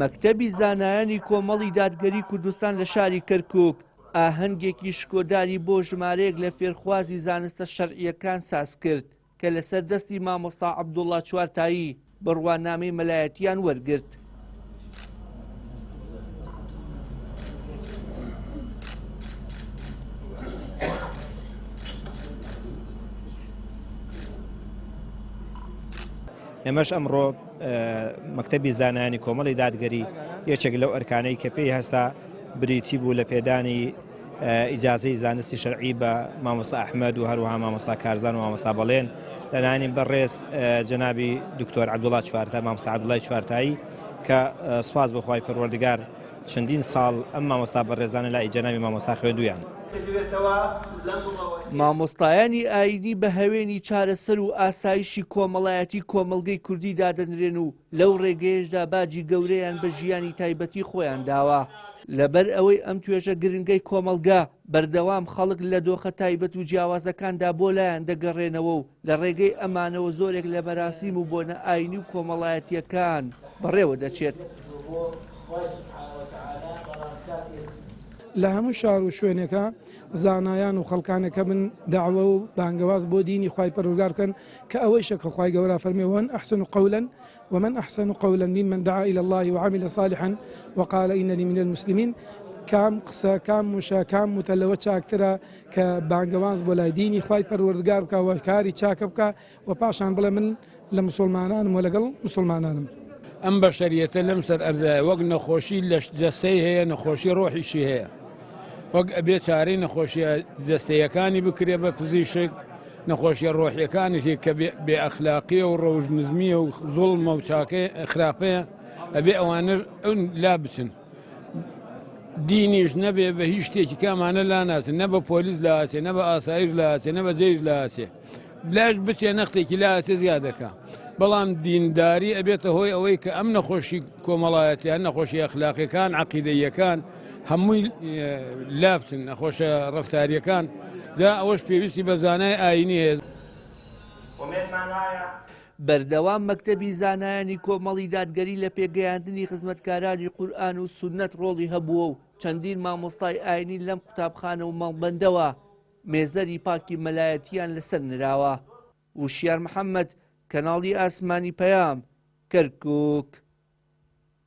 مەکتەبی زانایانی کۆمەڵی دادگەری کوردستان لە شاری کەرکوک ئاهەنگێکی شکۆداری بۆ ژمارەیەک لە فێرخوازی زانستە شەرعییەکان سازکرد کە لەسەر دەستی مامۆستا عەبدوڵڵا چوارتایی بڕوانامەی مەلایەتییان وەرگرت. ئێمەش ئەمڕۆ مەکتەبی زانایانی کۆمەڵی دادگەری یەکێک لەو ئەرکانەی کە پێی هەستا بریتی بوو لە پێدانی ئیجازەی زانستی شەرعی بە مامۆستا ئەحمەد و هەروەها مامۆستا کارزان و مامۆستا بەڵێن لەلایەنی بەڕێز جەنابی دکتۆر عەبدوڵا چوارتا مامۆستا عەبدوڵای چوارتایی کە سوپاس بۆ خوای پەروەردگار چەندین ساڵ ئەم مامۆستا بەڕێزانە لای جەنابی مامۆستا خوێندوویان. مامۆستایانی ئایینی بە هەوێنی چارەسەر و ئاسایشی کۆمەڵایەتی کۆمەڵگەی کوردی دادەنرێن و لەو ڕێگەیەشدا باجی گەورەیان بە ژیانی تایبەتی خۆیان داوە. لەبەر ئەوەی ئەم توێژە گرنگەی کۆمەڵگە بەردەوام خەڵک لە دۆخە تایبەت و جیاوازەکاندا بۆ لایان دەگەڕێنەوە و لە ڕێگەی ئەمانەوە زۆرێک لە مەراسیم و بۆنە ئایینی و کۆمەڵایەتییەکان بەڕێوە دەچێت. لە هەموو شار و شوێنێکا زانایان و خەڵکانێک هەبن دەعوە و بانگەواز بۆ دینی خوای پەروەردگار بکەن کە ئەوەیشە کە خوای گەورە فەرمی ومن احسن قولا ومن احسن قولا ممن دعا الی الله وعمل صالحا وقال اننی من المسلمین کام قسە کام وشە کام وتە لەوە چاکترە کە بانگەواز بۆ لای دینی خوای پەروەردگار بکا و کاری چاکە بکا و پاشان بڵێ من لە مسوڵمانانم و لەگەڵ مسوڵمانانم. ئەم بەشەریەتە لەم سەر ئەرزایە وەک نەخۆشی لەش جەستەی هەیە نەخۆشی ڕۆحیشی هەیە وەک ئەبێ چارەی نەخۆشیە جەستەیەکانی بکرێ بە پزیشک نەخۆشیە ڕۆحیەکانیشی کە بێ ئەخلاقیە و ڕەوش نزمیە و زوڵمە و چاکەی خراپەیە ئەبێ ئەوانەش لا بچن دینیش نەبێ بە هیچ شتێکی کامانە لا ناچن نە بە پۆلیس لاچێ نە بە ئاسایش لاچێ نە بە جێیش لاچێ لاش بچێ نەختێکی لاچێ زیادەکە بەڵام دینداری ئەبێتە هۆی ئەوەی کە ئەم نەخۆشی کۆمەڵایەتیان نەخۆشی ئەخلاقیەکان عقیدەیەکان هەمووی لابچن نەخۆشە ڕفتاریەکان جا ئەوەش پێویستی بە زانای ئاینی هەیە. بەردەوام مەکتەبی زانایانی کۆمەڵی دادگەری لە پێگەیاندنی خزمەتکارانی قورئان و سوننەت ڕۆڵی هەبووە و چەندین مامۆستای ئاینی لەم قوتابخانە و مەڵبەندەوە مێزەری پاکی مەلایەتییان لەسەر نراوە. وشیار محەمەد، کەناڵی ئاسمانی پەیام، کەرکوک.